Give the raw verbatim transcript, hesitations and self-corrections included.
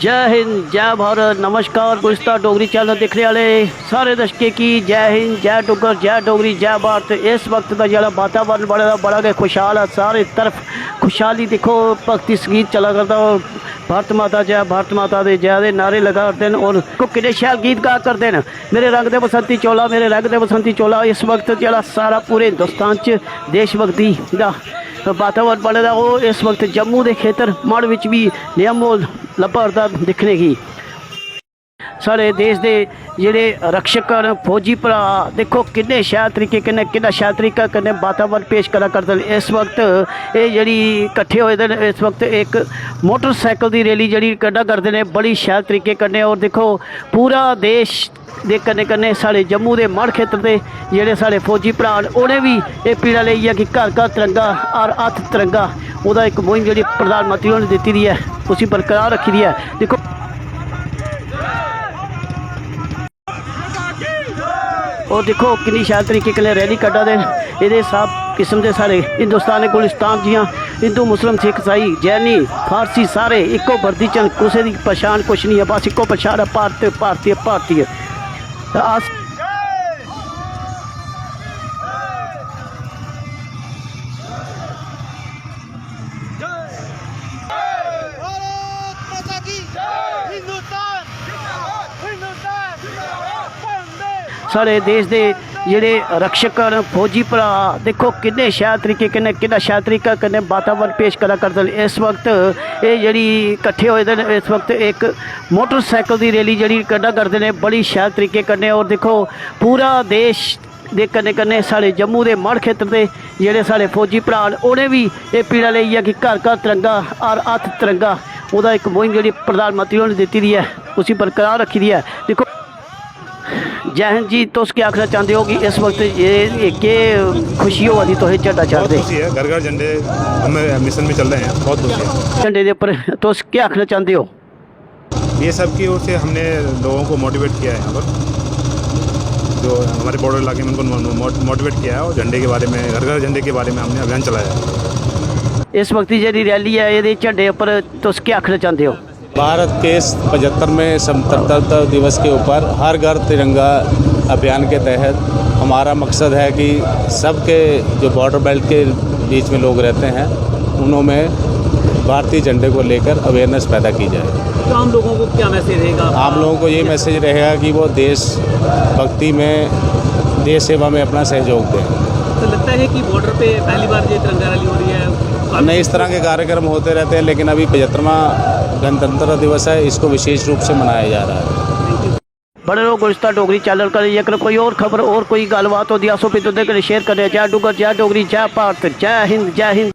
जय हिंद, जय भारत। नमस्कार गुलस्तान डोगरी चैनल दिक्खने आह्ले सारे दर्शकें गी जय हिंद, जय डुग्गर, जय डोगरी, जय भारत। इस वक्त दा जेह्ड़ा वातावरण बने दा बड़ा गै खुशहाल ऐ। सारे तरफ खुशहाली दिक्खो, भक्ति संगीत चला करदा और भारत माता जय, भारत माता दे जय दे नारे लगा करदे न और दिक्खो किन्ने शैल गीत गा करदे न। मेरे रंग दे बसंती चोला, मेरे रंग दे बसंती चोला। इस वक्त जेह्ड़ा सारा पूरे हिंदुस्तान च देशभक्ति दा वातावरण बने दा, ओह् इस वक्त जम्मू दे खेतर मढ़ बिच बी नेहा म्हौल लब्भा करदा दिक्खने गी। साढ़े देश दे जेह्ड़े रक्षक न, फौजी भ्राऽ, दिक्खो किन्ने शैल तरीके कन्नै, किन्ना शैल तरीका कन्नै वातावरण पेश करा करदे न। इस वक्त एह् जेह्ड़ी कट्ठे होए दे न, इस वक्त इक मोटरसाइकिल दी रैली जेह्ड़ी कड्ढा करदे न बड़ी शैल तरीके कन्नै। और दिक्खो पूरा देश दे कन्नै कन्नै साढ़े जम्मू दे मढ़ खेतर दे जेह्ड़े साढ़े फौजी भ्राऽ न, उ'नें बी एह् पीड़ा लेई ऐ कि घर घर तिरंगा, हर हत्थ तिरंगा। ओह्दा इक मुहिम जेह्ड़ी प्रधानमंत्री होरें दित्ती दी ऐ, उसी बरकरार रक्खी दी ऐ। दिक्खो, और दिक्खो किन्नी शैल तरीके कन्नै रैली कड्ढा दे न। एह्दे सब किस्म दे साढ़े हिंदुस्तान दे गुलिस्तान जियां हिंदू, मुस्लिम, सिख, ईसाई, जैनी, फारसी, सारे इक्को वर्दी च न। कुसै दी पछान कुछ निं ऐ, बस इक्को पछान ऐ, भारत, भारतीय, भारतीय। ते अस भारत माता की, हिंदुस्तान, हिंदुस्तान, वंदे साढ़े देश दे जेह्ड़े रक्षक न, फौजी भ्राऽ, दिक्खो किन्ने शैल तरीके कन्नै, किन्ना शैल तरीका कन्नै वातावरण पेश करा करदे न। इस वक्त एह् जेह्ड़ी कट्ठे होए दे न, इस वक्त इक मोटरसाइकिल दी रैली जेह्ड़ी कड्ढा करदे न बड़ी शैल तरीके कन्नै। और दिक्खो पूरा देश दे कन्नै कन्नै साढ़े जम्मू दे मढ़ खेतर दे जेह्ड़े साढ़े फौजी भ्राऽ न, उ'नें बी एह् पीड़ा लेई ऐ कि घर घर तिरंगा, हर हत्थ तिरंगा। ओह्दा इक मुहिम जेह्ड़ी प्रधानमंत्री होरें दित्ती दी ऐ, उसी बरकरार रक्खी दी ऐ। दिक्खो, जय हिंद जी, तुस केह् आखना चांह्दे ओ कि इस वक्त एह् एह् केह् खुशी होआ दी तुसें झंडा बहुत चाढ़दे? खुशी है। घर घर झंडे हमें मिशन में चल रहे हैं, बहुत खुशी है। झंडे दे उप्पर तुस केह् आखना चांह्दे ओ? ये सब की ओर से हमने लोगों को मोटिवेट किया है यहाँ पर, जो हमारे बॉर्डर इलाके में उनको मोटिवेट किया है और झंडे के बारे में, घर घर झंडे के बारे में हमने अभियान चलाया है। इस वक्त जेह्ड़ी रैली ऐ, एह्दे झंडे उप्पर तुस केह् आखना चांह्दे ओ? भारत के पचहत्तरवें स्वतंत्रता दिवस के ऊपर हर घर तिरंगा अभियान के तहत हमारा मकसद है कि सबके जो बॉर्डर बेल्ट के बीच में लोग रहते हैं, उन्हों में भारतीय झंडे को लेकर अवेयरनेस पैदा की जाए। तो आम लोगों को क्या मैसेज रहेगा? आम लोगों को ये मैसेज रहेगा कि वो देशभक्ति में, देश सेवा में अपना सहयोग दें। तो लगता है कि बॉर्डर पे पहली बार ये तिरंगा रैली हो रही है। नहीं, इस तरह के कार्यक्रम होते रहते हैं, लेकिन अभी पचहत्तरवां गणतंत्र दिवस है, इसको विशेष रूप से मनाया जा रहा है। बने रहो गुलस्तान डोगरी चैनल कन्नै। जेकर कोई होर खबर, होर कोई गल्लबात होंदी, अस ओह् बी तुं'दे कन्नै शेयर करने आं। जय डुग्गर, जय डोगरी, जय भारत, जय हिंद, जय हिंद।